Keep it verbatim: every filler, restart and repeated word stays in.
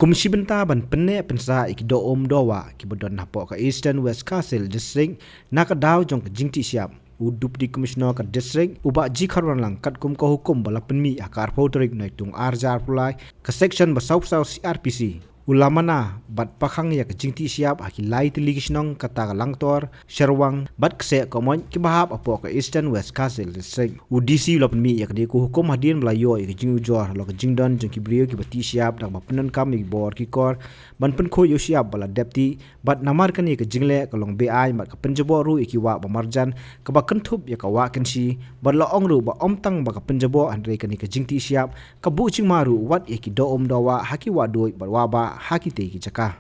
Kum shi bynta ban pynneh pynsah ïa ki doh um doh wah kiba don hapoh ka Eastern West Khasi Hills District, na ka daw jong ka jingtih shyiap, u Deputy Commissioner ka District, u Bah G Kharwanlang, katkum ka hukum ba la pynmih ha ka arphew tarik Naitung arhajar arphew lai, ka Section ba sawphew saw C R P C, u la mana bad pakhang ïa ka jingtih shyiap ha ki lai tylli ki shnong, kata ka Langtor, Sherwang bad Kseh Kamoit kiba hap hapoh ka Eastern West Khasi Hills District. U D C u la pynmih ïa kane ka hukum hadien ba la ïoh ïa ka jingujor halor ka jingdon jong ki briew kiba tih shyiap da kaba pyndonkam ïa ki bor ki kor ban pynkhuid ïa u shyiap ba la dep tih, bad namar kane ka jingleh ka long be-aiñ bad ka pynjaboh ruh ïa ki wah ba marjan, kaba kynthup ïa ka wah kynshi, bad la ong ruh ba ym tang ba ka pynjaboh hynrei kane ka jingtih shyiap ka buh jingma ruh wat ïa ki doh um doh wah ha ki wah duid bad wah bah ha kitei ki jaka.